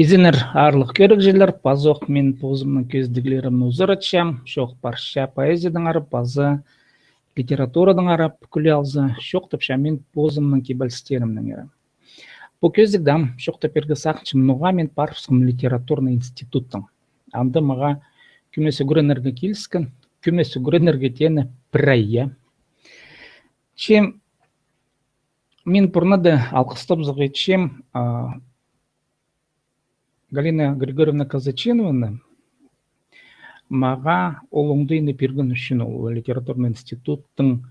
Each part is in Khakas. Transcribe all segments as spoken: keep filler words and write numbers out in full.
Изеннер, аарлығ кӧрігҷілер, пазох мин позымның кӧзідіглерімні узаратчам, чоох парча поэзиядаңар паза литературадаңар, пӱкӱле алза, чоохтапчам мин позымның кибелістерімнеңер. Пу кӧзідігде ам чоохтап пирерге сағынчам, ноға мин парыбысхам литературный институттаң. Анда мағаа кӧмес ӱгренерге киліскен, кӧмес ӱгренерге теені пір ай, я. Че мин пурнада алғыстабызарға итчем, а, Галина Григорьевна Казачинованы, мағаа ол оңдайны пирген ӱчӱн, ол литературный институттың,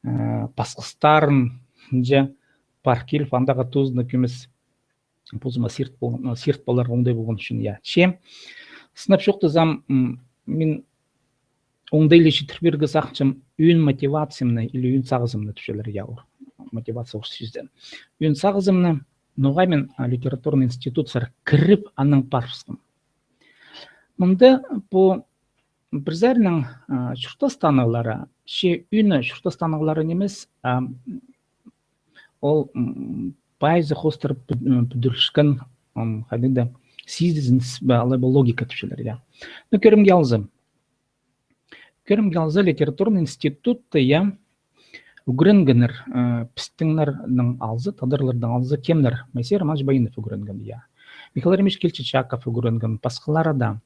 а, пасхыстарынҷа пар киліп, андағы тузына кӧмес позыма сирт пол-, сирт поларға оңдай полған ӱчӱн, я. Че, сынап чоохтазам, м, мин оңдайлы читір пирерге сағынчам ӧӧн мотивациямны или ӧӧн сағызымны тіпчелер, я, ор-, мотивация орыс сӧзі. Ӧӧн сағызымны, ноға мин, а, литературный институт сар кіріп, анаң парыбысхам. Мында пу пір саринаң, а, чуртас танығлары, че ӧӧні чуртас танығлары нимес, а, ол, м, поэзия хоостыра пӱд-, м, пӱдірілчеткен, м, хайди даа, сизіністіг бе, алай ба логика тіпчелер, я. Ну, кӧрімге алза. Кӧрімге алза, литературный институтта, я, ӱгренгеннер, э, пістіңнернең алза, тадарлардаң алза, кемнер? Моисей Романович Баинов ӱгренген, я. Михаил Еремеевич Кильчичаков ӱгренген, пасхалары даа.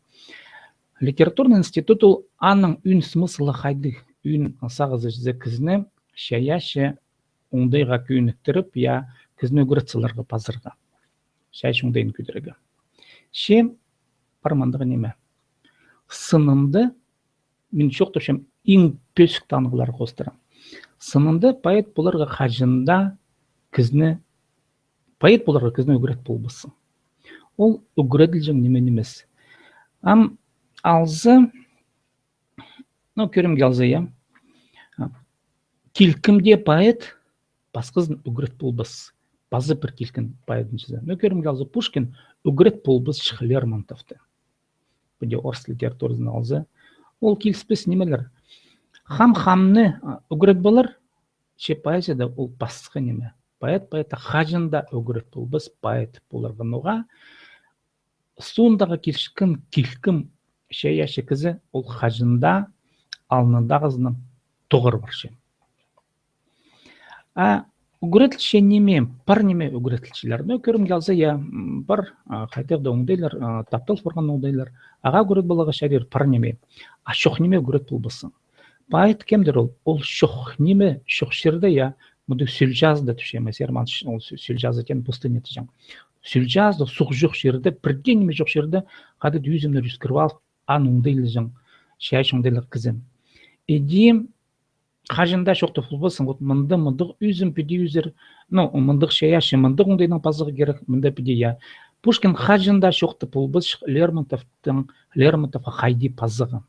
Литературный институт ол аның ӧӧн смыслы хайдағ, ӧӧн сағызы чізе кізіні чайаачы оңдайға кӧніктіріп, я, кізіні ӱгрет саларға пазарға. Чайаачы оңдайын кӧдірерге. Че пар мындағ ниме. Сынында, мин чоохтапчам, иң пӧзік танығлар хоостыра. Сынында поэт поларға хаҷан даа кізіні, поэт поларға кізіні ӱгрет полбассың. Ол ӱгреділҷең ниме нимес. Ам алза, ну, кӧрімге алза, я. А, килкім дее поэт пасхазын ӱгрет полбас. Паза пір килкім поэт ниме чізе. Ну, кӧрімге алза, Пушкин ӱгрет полбас чых Лермонтовты. Піди орыс литературазын алза. Ол киліспес нимелер. Хам хамны, а, ӱгрет полар, че поэзияда ол пасха ниме. Поэт поэтті хаҷан даа ӱгрет полбас, поэт поларға ноға. Соондағы киліскен килкім чайаачы кізі ол хаҷан даа алнындағызынаң тоғыр парча. А ӱгреділче ниме, пар ниме ӱгреділчелер. Ну, кӧрімге алза, я, м, пар, а, хайдағ даа оңдайлар, а, таптал парған оңдайлар. Ағаа ӱгрет поларға чарир пар ниме. А чох ниме ӱгрет полбассың. Поэт кемдір ол? Ол чох ниме, чох чирде, я, мындағ сӧл чазыда тіпче, Моисей Романович, ол сӧ-, сӧл чазы теен пустыня тіҷең. Сӧл чазыда, суғ чох чирде, пір дее ниме чох чирде, хайдағ-да ӧзімнер ӧскіріп алып, аны оңдайлаҷаң, чайаачы оңдайлығ кізі. Иди хаҷан даа чоохтап полбассың, вот мында мындағ ӧзім піди ӧзер, ну, мындағ чайаачы, мындағ оңдайнаң пазарға кирек, мында піди, я. Пушкин хаҷан даа чоохтап полбас Лермонтовтың, Лермонтовха хайди пазарға.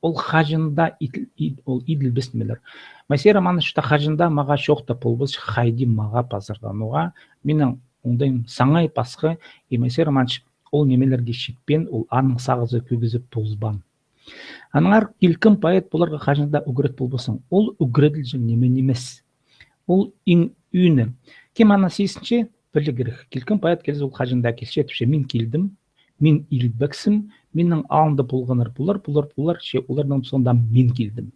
Ол хаҷан даа иділ-, ид-, ол иділбес нимелер. Моисей Романович та хаҷан даа мағаа чоохтап полбас, хайди мағаа пазарға. Ноға минің оңдайым саңай пасха, и Моисей Романович ол нимелерге читпеен, ол аның сағызы кӧгізіп полбаан. Аннаңар килкім поэт поларға хаҷан даа ӱгрет полбассың. Ол ӱгреділҷең ниме нимес. Ол иң ӧӧні. Кем аны сизінче, пілерге кирек. Килкім поэт килзе, ол хаҷан даа килче, тіпче, мин килдім, мин илбексім, минің алнымда полғаннар пулар, пулар, пулар, че оларның соонда мин килдім.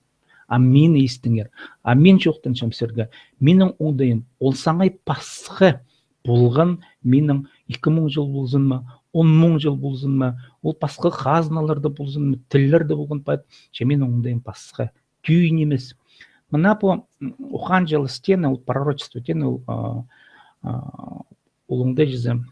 А мині истіңер. А мин чоохтанчам сірерге. Минің оңдайым, ол саңай пасха полған, минің ікі муң чыл ползын ма, он муң чыл ползын ма, ол пасха хазналарда ползын ма, тіллерде полған поэт, че минің оңдайым пасха. Тӧӧй нимес. Мына пу, м, ухаанҷылас теені, ол пророчество теені, ол, а, а, ол оңдай чізе.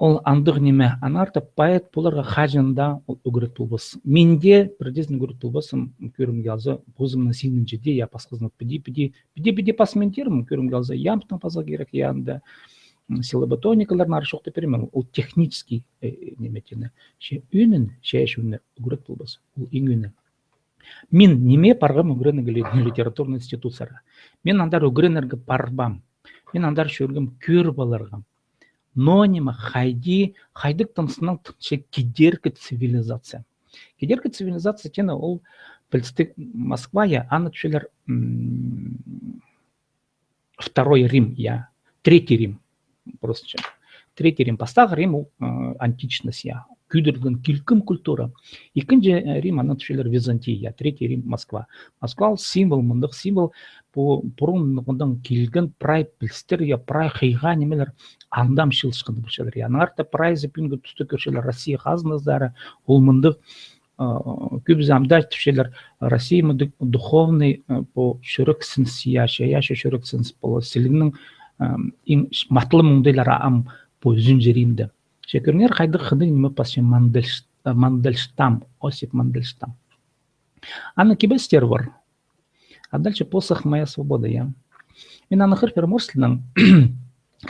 Ол андағ ниме, аннаңар даа поэт поларға хаҷан даа ол ӱгрет полбас. Мин дее пірдеезін ӱгрет полбассым, кӧрімге алза, позымның синінҷе дее, я, пасхазын піди, піди, піди, піди пас мин тирім, кӧрімге алза, ямбтаң пазарға кирек, я, анда, м, силлаботоникаларны ары чоохтап пирем, ол технический, э, ниме теені. Че ӧӧнін, чайаачы ӧӧнін ӱгрет полбас, ол иң ӧӧні. Мин ниме парғам ӱгренерге ли-, литературный институтсар. Мин андар ӱгренерге парбаам. Мин андар чӧргем кӧріп аларға. Но ниме, хайди, хайдағ тыныстығ тынча кидеркі цивилизация. Кидеркі цивилизация теені ол пілдістіг Москва, я, аны тіпчелер, м, Второй Рим, я. Третий Рим. Просто. Третий Рим, пастағы Рим ол, э, античность, я. Кӧдірілген килкім культура. Ікінҷі, э, Рим, аны тіпчелер Византия, я. Третий Рим, Москва. Москва ол символ, мындағ символ, пу пурун мындағ килген прай пілістер, я, прай хыйға нимелер анда ам чыылысхан полчалар, я. Аннаңар даа прайзы пӱӱнгі туста кӧрчелер Россия хазназары, ол мындағ, э, кӧбізі ам даа тіпчелер, Россия мындағ духовный, э, пу чӱрексініс, я, чайаачы чӱрексініс, пу сілігнің, э, иң ш-, матылым оңдайлары ам пу ӱзінҷі Римде. Че кӧріңер, хайдағ хынығ ниме пасча Мандельш-, э, Мандельштам, Осип Мандельштам. Аның кибелістері пар. А дальше посох моя свобода, я. Мин аны хығырып пирем орыс тілінең.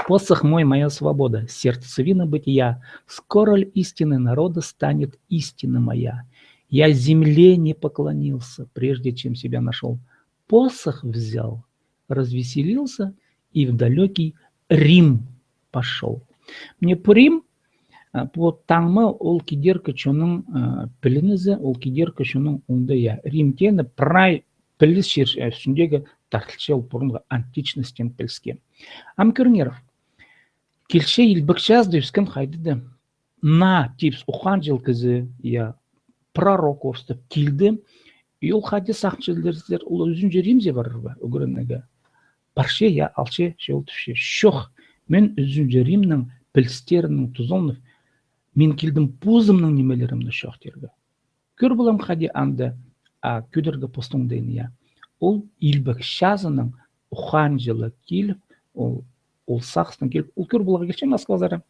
Посох мой, моя свобода, сердцевина бытия, скоро ль истины народа станет истина моя? Я земле не поклонился, прежде чем себя нашёл. Посох взял, развеселился и в далёкий Рим пошёл. Мына пу Рим, а, пу таңма ол кидеркі чонның, а, пілінізі, ол кидеркі чонның оңдайы. Рим теені прай піліс чир, а, ӱстӱндегі тартылча ол пурунғы античностьтаң піліске. Ам кӧріңер, килче илбек чазыда ӧскен хайдағ-да наа типче ухаанҷыл кізі, я, пророк орыстап килді, и ол хайди сағынча, ол ӱзінҷі Римзер парарға, ӱгренерге. Парча, я, алча, че ол тіпче: чох, мин ӱзінҷі Римнің пілістерінең тузаланып, мин килдім позымның нимелерімні чоохтирға. Кӧр полам хайди анда, а, кӧдірерге постың оңдайын, я. Ол илбек чазының ухаанҷылы киліп, ол, ол сағыстаң киліп, ол кӧр поларға килче Москвазар.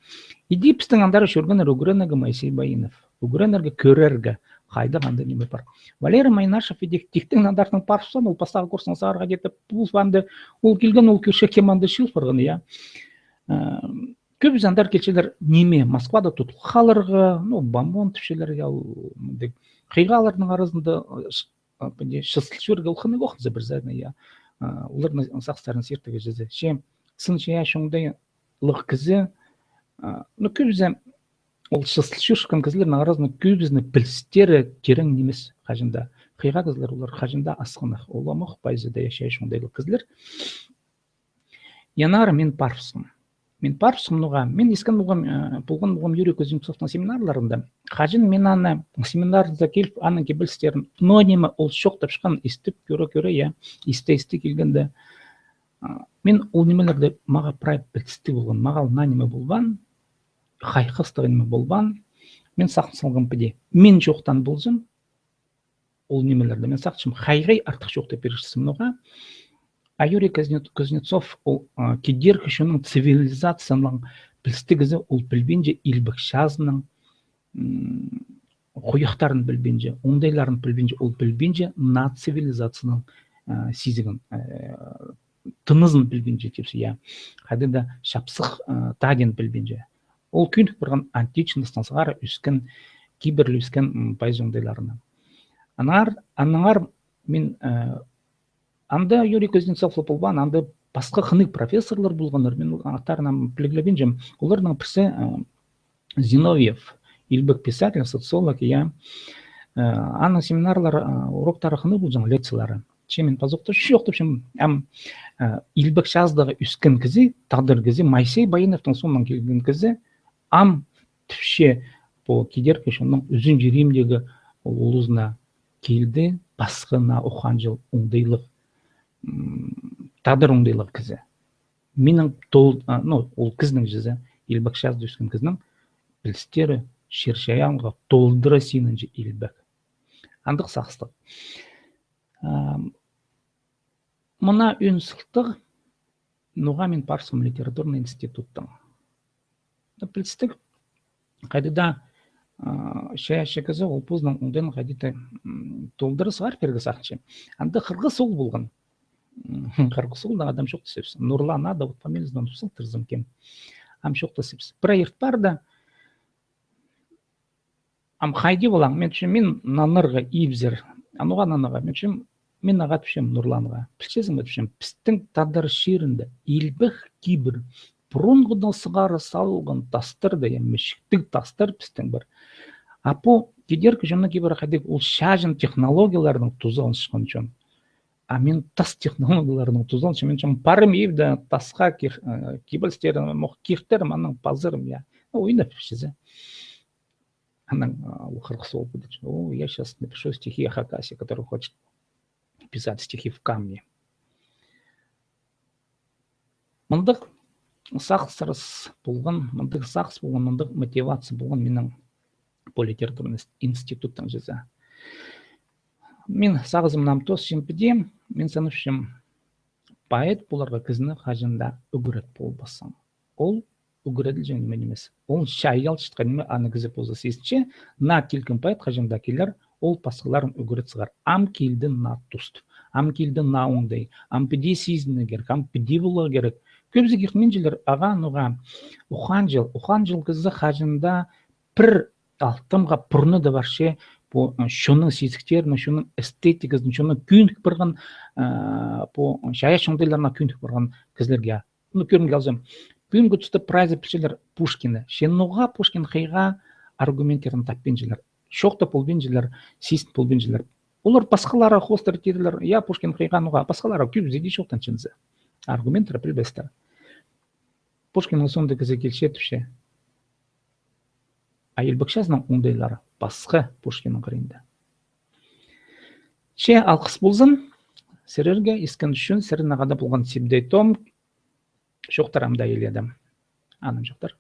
Иди пістің андар чӧргеннер ӱгренерге Моисей Баинов. Ӱгренерге, кӧрерге, хайдағ анда ниме пар. Валерий Майнашев иди тиктең андартын парыбысхан, ол пастағы курстаң сығара хайди-да пол анда, ол килген, ол кӧрче, кем анда чыыл парған, я. Э, кӧбізі андар килчелер ниме, Москвада тудыл халарға, ну, бомонд тіпчелер, я, ол, мындағ хыйғаларның аразында, э, ш-, а, пу не, чыылыс чӧрерге ол хынығ ох, за, пір сағат, я. А, оларның сағыстарын сиртігі чізе. Че сын чайаачы оңдайлығ кізі, а, ну, кӧбізі ол чыылыс чӧрчеткен кізілернің аразында кӧбізінің пілістері тирең нимес хаҷан даа. Хыйға кізілер олар хаҷан даа асхынах. Ол ам ох, пайзы даа, я, чайаачы оңдайлығ кізілер. Аннаңар мин парыбысхам. Мин парыбысхам ноға. Мин искен полғам, э, полған полғам Юрий Кузнецовтың семинарларында. Хаҷан мин аны семинарда киліп, аның кибелістерін, но ниме ол чоохтапчатхан, истіп кӧре-кӧре, я, исте-исте килгенде, а, мин ол нимелерді, мағаа прай пілдістіг полған, мағаа ол наа ниме полбаан, хайхастығ ниме полбаан. Мин сағын салғам піди. Мин чоохтаан ползам, ол нимелерді, мин сағынчам, хайхай артых чоохтап пирерҷіксім ноға. А Юрий Кузнец-, Кузнецов, ол, а, кидеркі чонның цивилизацияның пілдістіг кізі, ол пілбинче илбек чазының, м, хуйахтарын пілбинче, оңдайларын пілбинче, ол пілбинче наа цивилизацияның, а, сизігін, а, тынызын пілбинче тіпче, я. Хайди даа чапсых, а, тадин пілбинче. Ол кӧнік парған античностьтаң сығара ӧскен, кибірлі ӧскен, м, пайзы оңдайларына. Аннаңар, аннаңар мин, э, анда Юрий Кузнецов ла полбаан, анда пасха хынығ профессорлар полғаннар, мин аттарын ам піліглебинчем. Оларның пірсі, э, Зиновьев, илбек писатель, социолог, я. Э, аның семинарлары, э, уроктары хынығ полҷаң, лекциялары. Че мин пазох та чоохтапчам, ам, э, илбек чазыдағы ӧскен кізі, тадар кізі, Моисей Баиновтың соонаң килген кізі, ам тіпче, пу кидеркі чонның ӱзінҷі Римдегі ол улузына килді пасха наа ухаанҷыл оңдайлығ, м, тадар оңдайлығ кізі. Минің тол-, а, ну, ол кізінің чізе, илбек чазыда ӧскен кізінің пілістері чир-чайаанға толдыра синінче илбек. Андағ сағыстығ. Ам, мына ӧӧн сылтағ, ноға мин парыбысхам литературный институттаң. Ну, пілдістіг, хайди даа, а, чайаачы кізі ол позының оңдайын хайди даа, м, толдыра сығар пирерге сағынча. Анда хырғыс оол полған. М, хырғыс оолнаң адам чоохтасчабыс. Нурлан ады, вот фамилиязын тузалап тартсам кем. Ам чоохтасчабыс. Пір айырт парды. Ам хайди полаң, мин тіпчем, мин нанарға ибзер. А ноға нанарға? Мин тіпчем, мин ағаа тіпчем, Нурланға. Пілчезің ме, тіпчем, пістің тадар чирінде илбек кибір, пурунғыдаң сығара салылған тастар даа, я, мічіктіг тастар пістің пар. А пу кидеркі чонның кибірі хайдағ, ол чачын технологияларның тузаланчатхан чон. А мин тас технологияларының тузаланчам, мин чам парым ибде тасха кир-, э, кибелістерім, мох киртерім, анаң пазырым, я. Ну, ойнап чізе. Анаң, а, ол хырғыс ол буде. О, я сейчас напишу стихи о хакасе, который хочет писать стихи в камне. Мындағ сағыс полған, мындағ сағыс полған, мындағ мотивация полған минің пу литературный инс-, институттаң чізе. Мин сағызымнаң тоосчам піди, мин санапчам, поэт поларға кізіні хаҷан даа ӱгрет полбассың. Ол ӱгреділҷең ниме нимес. Ол чайалчатхан ниме, аны кізі позы сизінче, наа килген поэт хаҷан даа килер, ол пасхаларын ӱгрет сығар. Ам килді наа тус. Ам килді наа оңдай. Ам піди сизінерге кирек, ам піди поларға кирек. Кӧбізі киртінминчелер, ағаа, ноға, ухаанҷыл, ухаанҷыл кізі хаҷан даа пір алтымға пурнада парча, пу, ы, чонның сизіктерін, чонның эстетиказын, чонның кӧнік парған, ы, пу, чайаачы оңдайларына кӧнік парған кізілерге. Ну, кӧрімге алзам, пӱӱнгі туста прайзы пілчелер Пушкинні. Че ноға Пушкин хыйға, аргументтерін таппинчалар. Чоохтап полбинчалар, сизін полбинчалар. Олар пасхалары хоостыра тидірлер, я, Пушкин хыйға, ноға, пасхалары кӧбізі дее чоохтанча зе. Аргументтер пілбестер. Пушкиннің соонда кізі килче тіпче. А илбекчезінің оңдайлары пасха Пушкиннің хыринда. Че алғыс ползын сірерге искен ӱчӱн, сірернең хада полған Сибдей Том. Чоохтар ам даа иледе. Анымҷохтар.